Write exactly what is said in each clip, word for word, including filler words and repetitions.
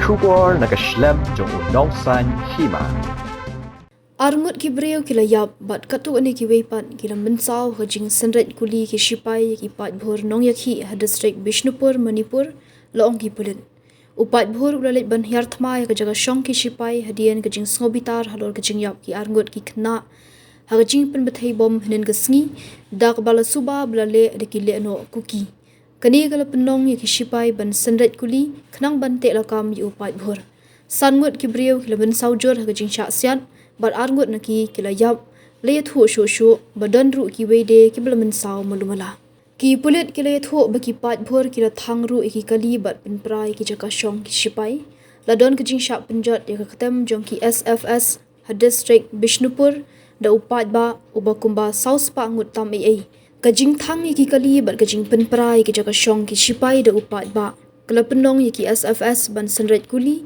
Khubor na ka shlem jong u nongsan hima. Arngut ki briew ki la ïap bad katto katne kiwei pat ki la mynsaw ha ka jingsynreit kuli ki shipai ïa ki paidbhur nongïakhih ha district Bishnupur, Manipur, la ong ki pulit. U paidbhur u la leit ban hiar thma ïa ka jaka shong ki shipai hadien ka jingsngewbitar halor ka jingïap ki arngut ki khynnah ha ka jingpynbthei bom hynnin ka sngi, da kaba la suba ba la leh da ki lehnoh Kuki. Kane ka la pynlong ïa ki shipai ban synreit kuli khnang ban teh lakam ïa u paidbhur. San ngut ki briew ki la mynsaw jur ha ka jingshah siat bad arngut na ki ki la ïap, la ïathuh shuh shuh ba don ruh kiwei de kiba la mynsaw malu mala. Ki pulit ki la ïathuh ba ki paidbhur ki la thang ruh ïa ki kali bad pynpra ïa ki jaka shong ki shipai. La don ka jingshah pynjot ïa ka ktem jong ki S F S ha district Bishnupur da u paidbah uba kumba saw spah ngut tam ei ei. Ka jingthang ïa ki kali bad ka jingpynpra ïa ki jaka shong ki shipai da u paidbah ka la pynlong ïa ki S F S ban synreit kuli,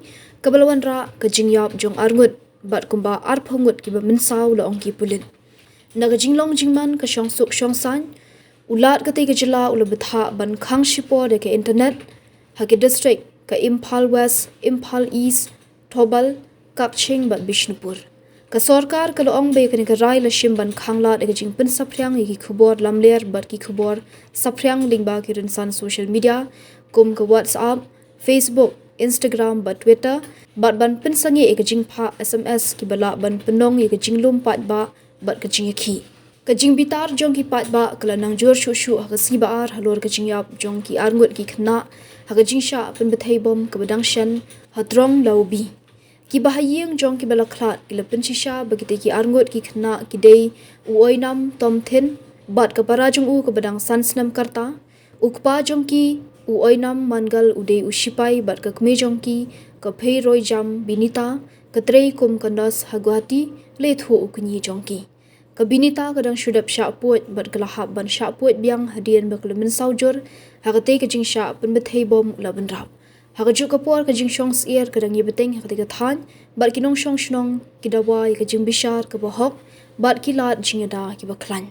kaba la wanrah ka jingïap jong arngut bad kumba arphew ngut kiba mynsaw, la ong ki pulit. Na ka jinglong jingman ka shongsuk shongsaiñ, u Lat katei ka jylla u la bthah ban khang shipor ïa ka internet ha ki district ka Imphal West, Imphal East, Thoubal, Kakching bad Bishnupur. Ka sorkar ka la ong ba ïa kane ka rai la shim ban khang lad ïa ka jingpynsaphriang ïa ki khubor lamler bad ki khubor saphriang lyngba ki rynsan social media kum ka WhatsApp, Facebook, Instagram bad Twitter, bad ban pynsangeh ïa ka jingphah S M S kiba lah ban pynlong ïa ka jinglum paidbah bad ka jingïakhih. Ka jingbitar jong ki paidbah ka la nang jur shuh shuh ha ka sngi ba ar halor ka jingïap jong ki arngut ki khynnah ha ka jingshah pynbthei bom kaba dang shen ha Trong Laubi. Kiba ha ïing jong kiba la khlad ki la pynshisha ba kitei ki arngut ki khynnah ki dei u Oinam Tomthin bad ka para jong u kaba dang san snem ka rta. U kpa jong ki, u Oinam Mangal, u dei u shipai bad ka kmie jong ki, ka Pheiroijam Binita, ka trei kum ka nurse ha Guwahati, la ïathuh u kñi jong ki. Ka Binita ka dang shu dep shah puid bad ka la hap ban shah puid biang hadien ba ka la mynsaw jur ha katei ka jingshah pynbthei bom u la bynrap. Ha kajuh ka por ka jingshong syiar ka dang ïabteng ha katei ka thaiñ bad ki nongshong shnong ki dawa ïa ka jingbishar kaba hok bad ki lad jingïada kiba khlaiñ.